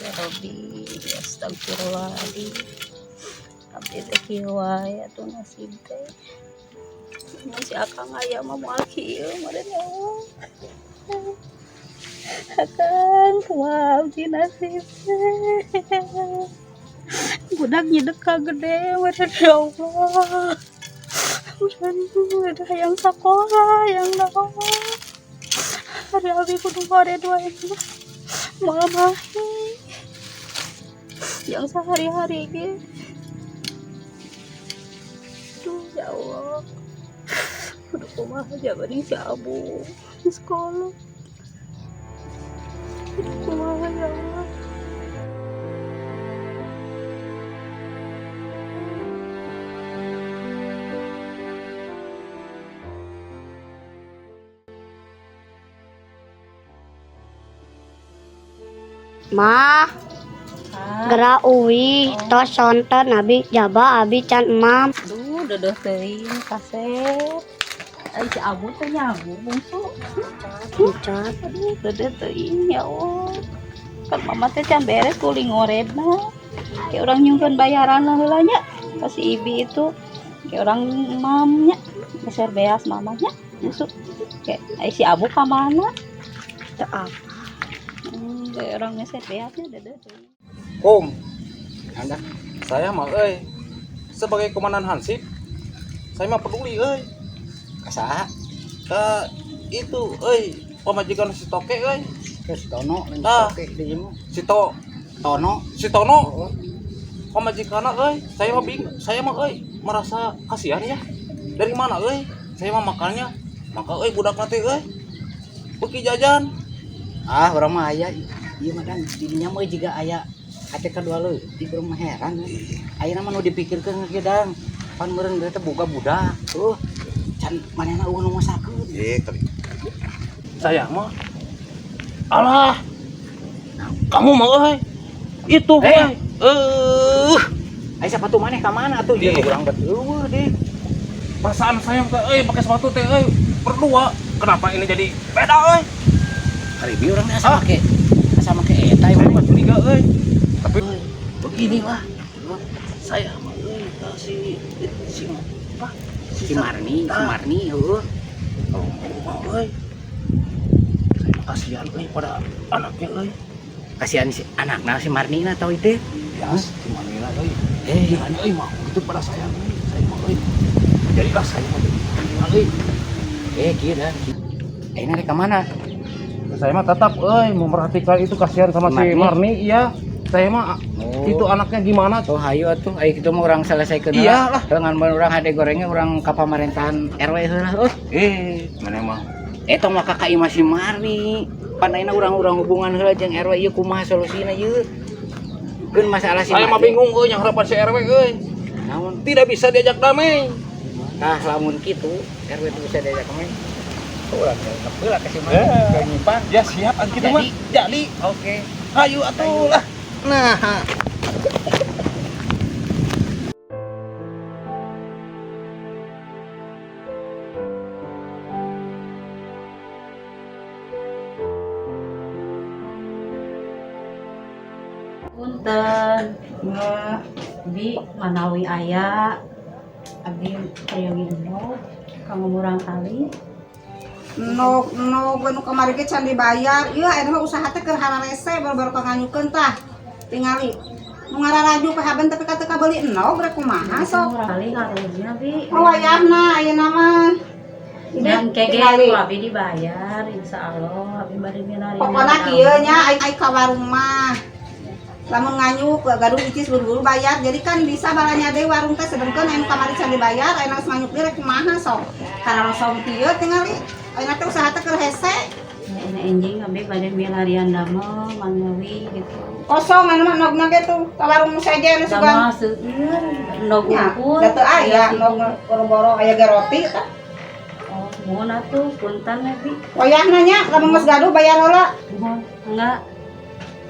Ya Rabbi, astagfirullahaladzim. Abdi teh kieu wae atuh nasib teh. Mun si Akang aya mah moal kieu meureun, ya Allah. Akang, kumaha abdi nasib teh? Budak nyidek ka gede meureun, ya Allah. Meureun ada hayang sakola, hayang naon. Ada abi kudu ngored wae mah. Moal mahi. Yang sehari-hari ge. Aduh, ya Allah. Kudu kumaha jabaning si Abu di sekolah. Kudu kumaha, ya Allah. Mah, geura uih, tos sonten abi jaba abi can emam. Aduh, deudeuh teuing kasep. Ai si Abu teh nyabu bungsu. Encan. Aduh, deudeuh teuing, ya Allah. Kan mama teh can beres kuli ngoredna. Kayak orang nyungkeun bayaran lah heula nya. Ka si Ibi itu. Kayak orang mamnya. Geser beas mamanya. Bungsu. Kayak ai si Abu ka mana? Teu apa. Kayak orang ngeser beasnya deudeuh teuing. Kum, anda, saya mah euy sebagai komandan Hansip, saya mah peduli euy. Ka saha? Ka itu euy, pamajikan si Toke euy. Ke si Tono, lain Ah. Toke di ieu mah. Si To, Tono. Si Tono. Pamajikanna euy, saya mah bingung, saya mah euy merasa kasihan ya. Dari mana euy? Saya mah makannya, maka euy budak teh euy. Beuki jajan. Ah, urang mah aya ieu mah kan didinya mah jiga aya hate kadua leutik, urang mah heran. Ayeuna mah nu dipikirkeun ge dang. Pan meureun teh boga budak. Heuh. Can manehna eueuh nu masakeun. Eh, kali. Saya mah alah. Kamu mah euy. Itu Eh. euy. Eh. Ai sepatu maneh ka mana atuh? Ieu Ih. urang bet eueuh deh. Perasaan saya teh euy pakai sepatu teh euy berdua. Kenapa ini jadi beda euy? Kali bi urang teh asa Ah. make asa make eta Saya ieu mah curiga euy. Tapi beginilah. Saya mah euy si si apa? si Marni, si Marni heueuh. Oh, mau euy. Saya mah kasihan euy pada anaknya euy. Kasihan si anakna si Marni na tau itu. Ya, si Marni lah euy. Eh, Gimana euy mau gitu pada saya euy. Saya mah euy. Jadilah saya mah begini euy. Eh kieu dah. Ayeuna rek ka mana? Saya mah tetap euy memperhatikan itu, kasihan sama si Marni? Marni, iya. Saya mah Oh. itu anaknya gimana? Oh hayu atuh, ayo kitu mah urang selesaikeun Iya lah. Heuh, ngan mun urang hade gorengnya urang ka pamerintahan RW heula euy. Eh, mana mah? Eh tong mah ka imah si Marni. Pan ayeuna urang-urang hubungan heula jeung RW ieu kumaha solusina ieu. Keun masalah si Saya mah Marni. bingung euy yang harapan si RW euy. Naon? Tidak bisa diajak damai. Nah, lamun kitu RW teu bisa diajak main. Urang teh heula ka si Marni Eh. ke nyimpan. Ya siap an kitu mah. Jadi. Jadi. Oke. Hayu atuh lah. Nah. Punten. Bi manawi aya abdi peryogi endog kanggo murangkalih. Nok nok nu kamari ge can dibayar. Ieu ayeuna mah usaha teh keur hararese baru-baru ka nganyukeun tah. Tingali. Nu ngararaju pahaban tapi ka teu kabeuli endog rek kumaha sok. Murangkalih karunya bi. Oh wayahna ayeuna mah. Dan kege Tingali. ku abi dibayar insyaallah abi bade milari. Pokona kieu nya ai ai ka warung mah. Lamun nganyuk gaduh icis buru-buru bayar. Jadi kan bisa balanya deui warung teh sedengkeun anu kamari can dibayar ayeuna geus nganyuk deui rek kumaha sok. Kararosong kieu tingali. Ayeuna teh usaha teh keur hese. Ini enjing abi bade milarian damel manawi gitu. Kosong anu mah endogna ge tuh ka warung nu sejen sugan. Damel seueur endog Nya, unggul. da teu aya endog boro-boro aya ge roti tah. Oh, muhun atuh punten ya, Bi. Wayahna nya lamun geus gaduh bayar heula. Muhun enggak.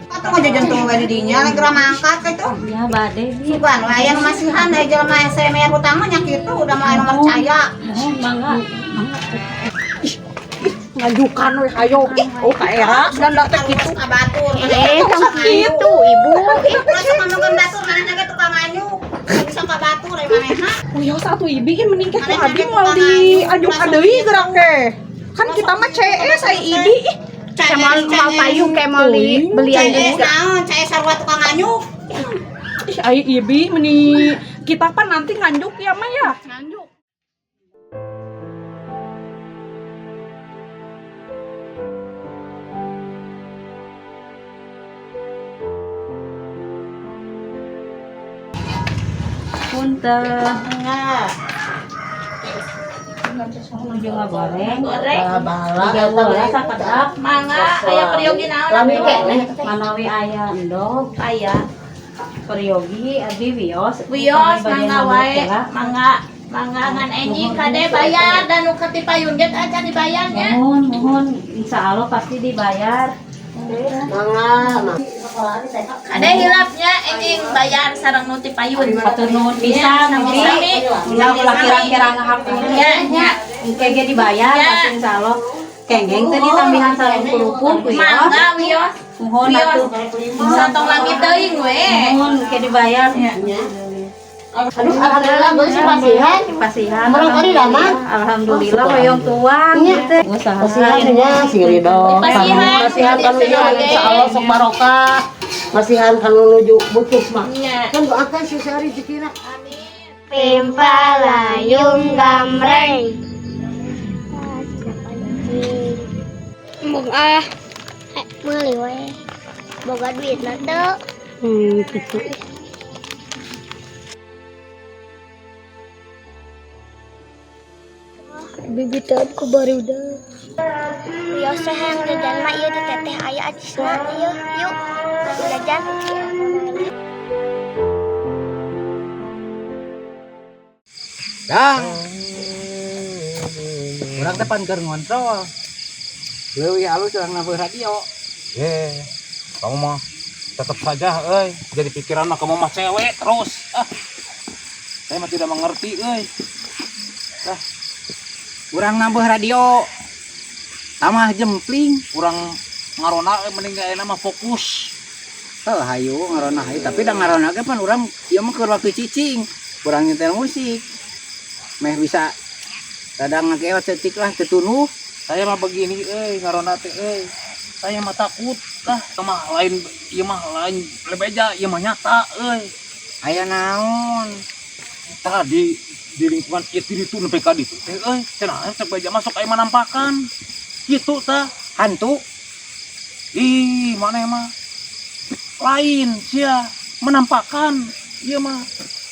Atuh ngajajan tuh we di dinya lain geura mangkat ka itu. Ya bade Bi. Sugan we aya nu masihan aya jelema hese mayar hutang mah nya kitu udah mah aya nu percaya. Muhun mangga. Mangga. Nganjukan we hayo. Ih, oh ka era dan teh kitu. Ka batur. Eh, tong kitu ibu. Ih, ulah sok ngomongkeun batur manehna ge tukang nganjuk. Bisa ka batur we manehna. Wios atuh ibi ih mending ke ku abi moal di anjuk deui gerak ke. Kan kita mah CS ai ibi ih. Sama mau payung kayak mau belian CS juga. naon, CS sarua tukang nganjuk. Ih, ai ibi meni kita pan nanti nganjuk ya mah ya. Nganjuk. Punten. Enggak. Nuju ngagoreng. Goreng. Tiga bola sakedap. Mangga, aya peryogi naon? Lami keneh. Manawi aya endog, Aya. peryogi abi wios. Wios Bade mangga nambah wae, heula. mangga. Mangga ngan enjing kade bayar dan nu katipayun ge acan dibayarnya. Mohon, mohon, insya Allah pasti dibayar. Kade hilapnya enjing bayar sareng nu tipayun. Hatur nuhun pisan, Bi. Sami. Ulah ulah kira-kira ngahapun. Ya, nya. Engke ge dibayar Ya. pasti insya Allah. Kenggeng teh ditambihan sareng kerupuk wios. Mangga wios. Mohon Wios. atuh. Santong langit teuing we. Mohon engke dibayar. Aduh, alhamdulillah beus pasihan. Pasihan. Urang tadi damang. Alhamdulillah hoyong tuang gitu. Usaha. Masihan nya sing ridho. Pasihan. Masihan kanu ieu insyaallah sok barokah. Masihan kanu nuju butuh mah. Nya. Kan doakan si sehari rezekina. Pimpalayung gambreng. Mung ah, meuli we. Boga duit lah teu. Gitu. Bibitan ku barudak. Wios teh hayang jajan mah ieu di teteh aya acisna ieu yuk jajan. Dang. Urang teh pan keur ngontrol. Leuwih halus urang nabeuh radio. Eh, kamu mah tetap saja euy, jadi pikiran mah kamu mah cewek terus. Ah. Saya mah tidak mengerti euy. Urang nabeuh radio. Tamah jempling. Kurang ngarona euy mending ayeuna mah fokus. Heuh hayu ngarona hayu tapi da ngarona ge pan urang ieu mah keur waktu cicing. Urang nyetel musik. Meh bisa rada ngakeot cetik lah teu tunuh. Saya mah begini euy ngarona teh euy. Saya mah takut lah, ieu mah lain ieu mah lain lebeja, ieu mah nyata euy. Aya naon? Tadi di lingkungan itu itu nepi ka ditu teh euy, cenah cek beja masuk aya manampakan. Kitu tah. Hantu. Ih, mana mah lain sia menampakkan ieu mah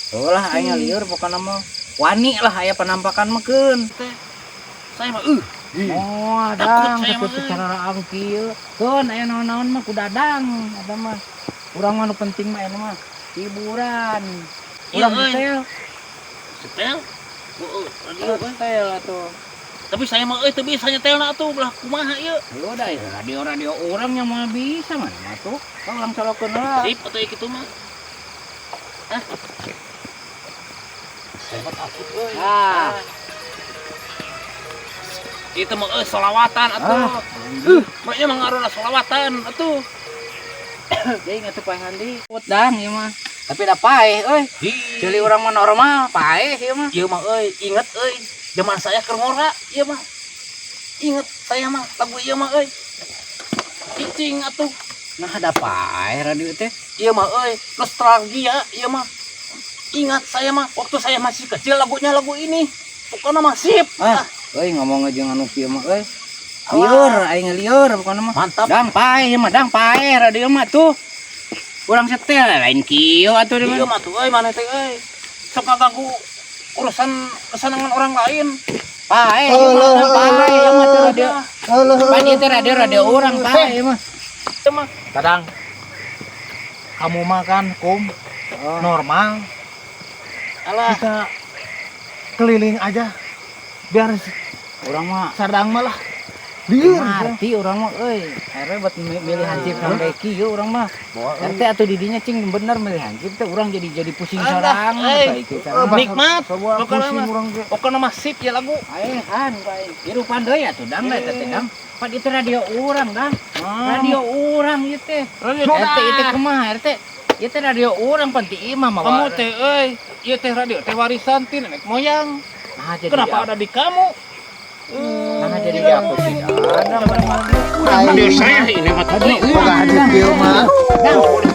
Heuh lah aing lieur pokona mah. Wani lah aya penampakan mah keun. Saya mah Oh, Takut adang saya takut mah. secara raang kieu. Keun aya naon-naon mah ku dadang eta mah. Urang mah nu penting mah eta mah hiburan. Iya, Urang euy. setel, Setel. Heeh, radio euy. setel atuh. Tapi saya mah euy teu bisa nyetelna atuh belah kumaha ieu. Ayo dah radio-radio orang yang mau bisa mana mah tuh. Kau urang colokeun heula. Sip atuh kitu mah. Hah? Saya mah takut euy. Ah, Itu mah euy solawatan atuh. Ah. Maknya mah ngarona solawatan atuh. Jadi atuh paehan deui. Dang ieu mah. Tapi da paeh euy. Hi. Ceuli urang mah normal, paeh ieu mah. Ieu mah euy, inget euy, zaman saya keur ngora ieu mah. Inget saya mah lagu ieu mah euy. Cicing atuh. Nah, ada paeh radio teh. Ieu mah euy, nostalgia ieu mah. Ingat saya mah waktu saya masih kecil lagunya lagu ini. Pokoknya mah sip. Ah, euy ngomong aja anu kieu mah euy. Lieur, aing lieur pokona mah. Mantap. Dang paeh ieu mah, dang paeh radio mah tuh. Urang setel lain kieu atuh Ieu mah. mah tuh euy mana teh euy. Sok ngaganggu urusan kesenangan orang lain. Paeh ieu mah, dang paeh ieu mah tuh radio. Pan ieu teh radio-radio urang paeh ieu mah. Ieu mah Kadang kamu makan kum normal alah kita keliling aja biar Urang mah sadang malah Lieur. Ngerti urang mah euy. RW buat milih hansip sampai kieu urang mah. RT atuh didinya cing bener milih hansip teh urang jadi pusing Alah, sorangan euy. atuh ikut sorangan. Nikmat. Pokoknya Pokoknya pusing mah. urang ge. Pokoknya mah sip ya lagu. Aing kan bae. Hirupan deui atuh dang eta teh dang. Pan itu radio urang dang. Radio urang ieu teh. Radio RT itu kumaha RT? Ieu teh radio urang pan ti imah mah. Kamu teh euy, ieu teh radio teh warisan ti nenek moyang. Nah, jadi Kenapa ada di kamu? Nah, jadi di aku tidak ada barang. Radio saya ini mah tadi. Boga hansip kieu mah. Dang.